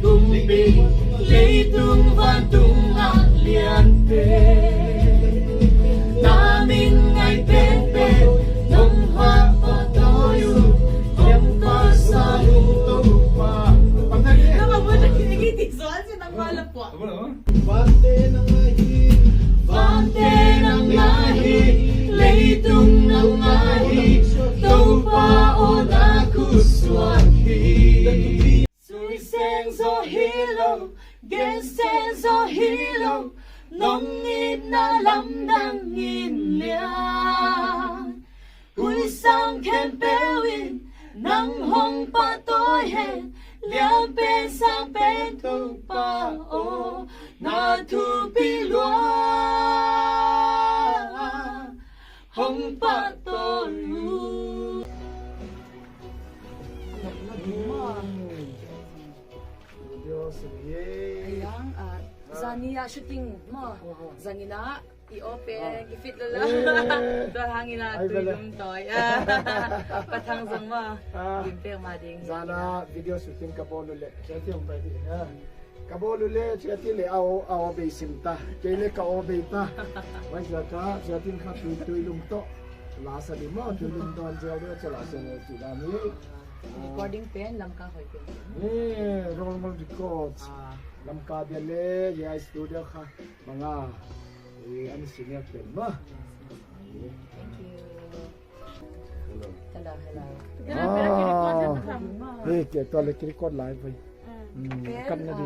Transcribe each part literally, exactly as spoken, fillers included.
Kumpi, leitung vantung a lian pen, na min ngaih penpen, nong pahtawi uh, hong pahtawi uh Toupa. Vante na ngaih hi, vante na ngaih hi, leitung na ngaih hi, Toupa aw na khut suan hi. Sui seng zaw hilou, gen seng zaw hilou, nong itna lamdang in lian. Hui sang khempeuh in nang hong pahtawi hen, lian pen sang pen Toupa aw, na thupi lua hong pahtawi uh. Video sini. Ayang, ah, zani a shooting maw. Zani na i open, i fit lala. Tua hangin a tuilum tawi. Pathang zong maw. Limtek ma ding. Zana video shooting ka bawl uleh. Ka bawl uleh, chia ti leh, aw, aw bei sim ta. Kei leh ka aw bei ta. Vai chia ka, chia tin kha tui, tuilum toh. La sa di maw, tuilum dawn zel deuh chia la sa leh chi dan hi. Recording pen, Lamka Hoih pen. Eh, Roll Ngul Records. Lamka dia leh, ya studio kha. Manga. Eh, an senior pen maw. Thank you. Hello, hello. Ah. Eh, ke, tua leh record lai vai. Kan na di.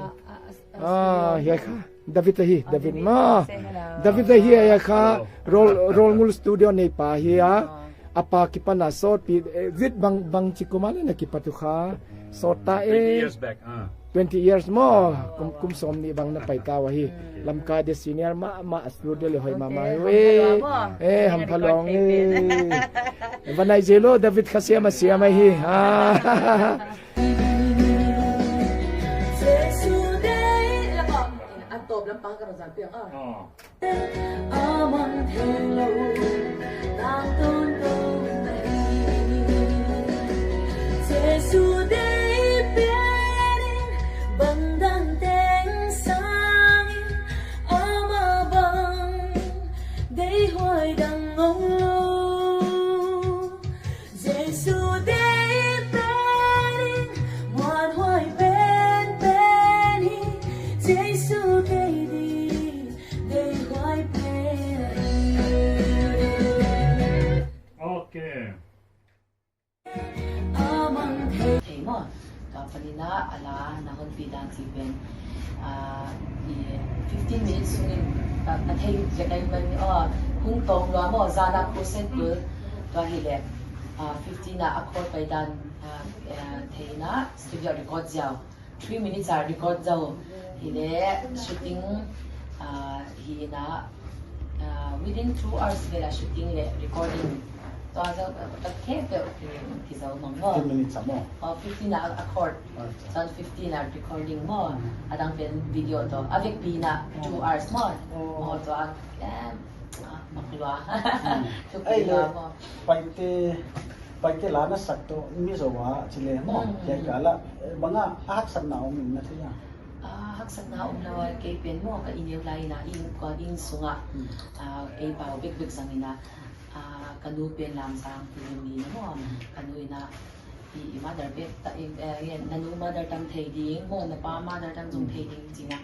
Ah, hiai kha. David ahi, David maw. David ahi, hiai kha. Roll, Roll Ngul Studio neipa hi a. A pa kipan a sawtpi, eh, zit bang, bangchi kum a leh na kipat uh kha. Sawt ta e. Twenty years back, ah. Twenty years maw, kum, kum sawmnih bang na pai ta uh ahi. Lamka dia senior mahmah, studio leh hoih mahmah hi. Eh, hampha luang e. Vanai zelo, David kha siam a siam ahi. Ah. Jesu dei, lama, a top lam pa ka zan piang, ah. A mang theilou, tangtawn tou na hi. Jesu dei pianin, bangdang teng sangin, amah bang, deihhuai dang om lou. Jesu dei pen in, muanhuai penpen hi. Jesu dei di, deihhuai pen hi. Okay. Amang thei. Thei maw. Tua panin a la na hon pi dan chi pen, ah, i fifteen minutes sungin, ah, a thei leh kai pen, ah, hong tawm lua maw, zana crusade bul. Tua hileh, ah, fifteen a a chord pai dan, ah, eh, theihna studio record ziau. Three minutes a record ziau. Hileh shooting, ah, hi na, ah, within two hours vel a shooting leh recording. Tua zau, ah, tak khe pe, okay, ki zau mang maw. Fifteen minutes a maw? Oh, fifteen a, a chord. Acha. Zan fifteen a recording maw. Mm. A dang pen video toh. A vekpi na two hours maw. Oh. Maw tua, eh, ah, mak lua. Hmm. Thupi lua maw. Paite, Paite la na sak toh Mizo a chi leh maw. Hmm. Kei ka la, eh, bang a haksatna om in na thei a. Ah, haksatna om lou a kei pen maw ka i neu lai na inn, ka inn sunga. Hmm. Ah, kei pau bekbek zang in a. Ah, ka nu pen Lamzang hi ni na maw. Hmm. Ka nu in a i, i mother bek ta, i, eh, na nu mother tam thei ding maw, na pa mother tam zong thei ding chi na.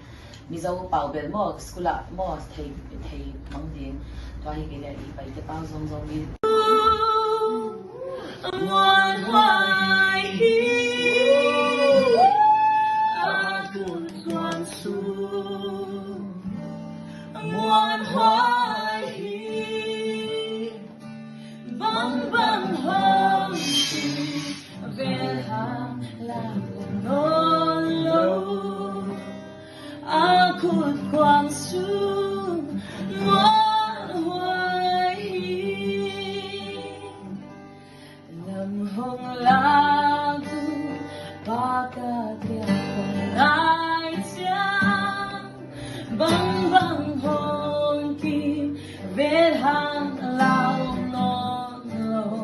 Mizo pau bel maw, school a maw, thei, thei mang ding. Tua hi kei leh i Paite pau zong zong i. Muanhuai hi, a kun tuan su. Muanhuai hi. Bangbang hong ki vel hang lau nawn lou. A khut kuang sung muanhuai hi. Lam hong lak tu pa ka kia hong ngai chiang. Bangbang hong ki vel hang lau nawn lou.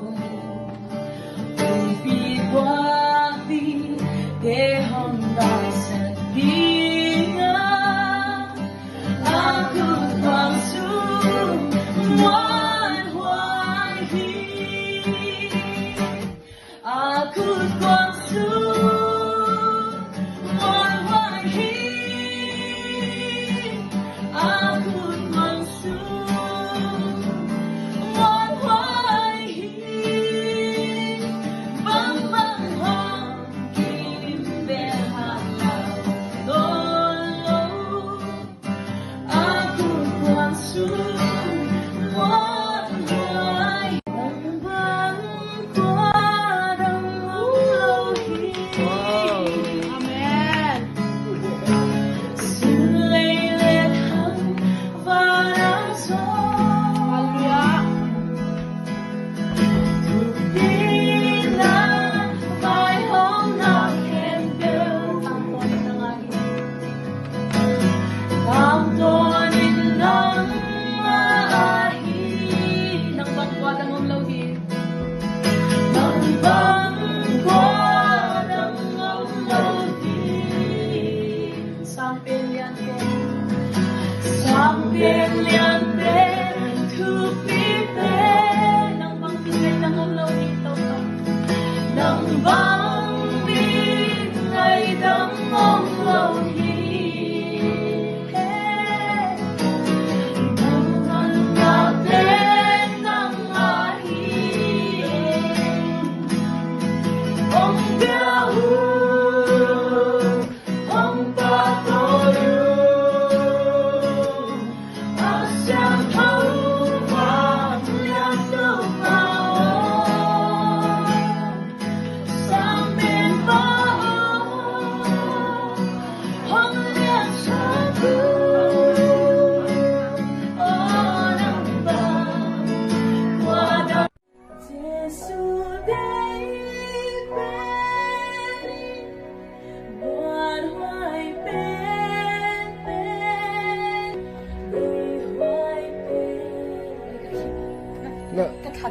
Pi guak di te hong dai sen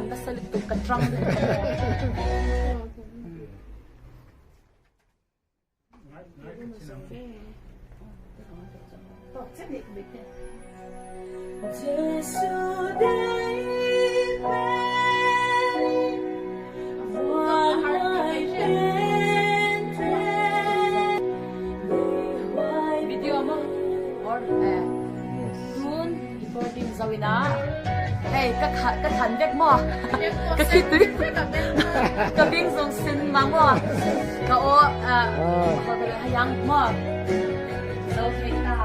Pasal itu ka trang. Video maw? Or, eh, tun recording zou ina. Hei, ka kha-, ka khan vek maw. Ka khitui. Ka bing zong sin mang maw. Ka aw, eh, Ah. ka bel hayang maw. Zou thei ta.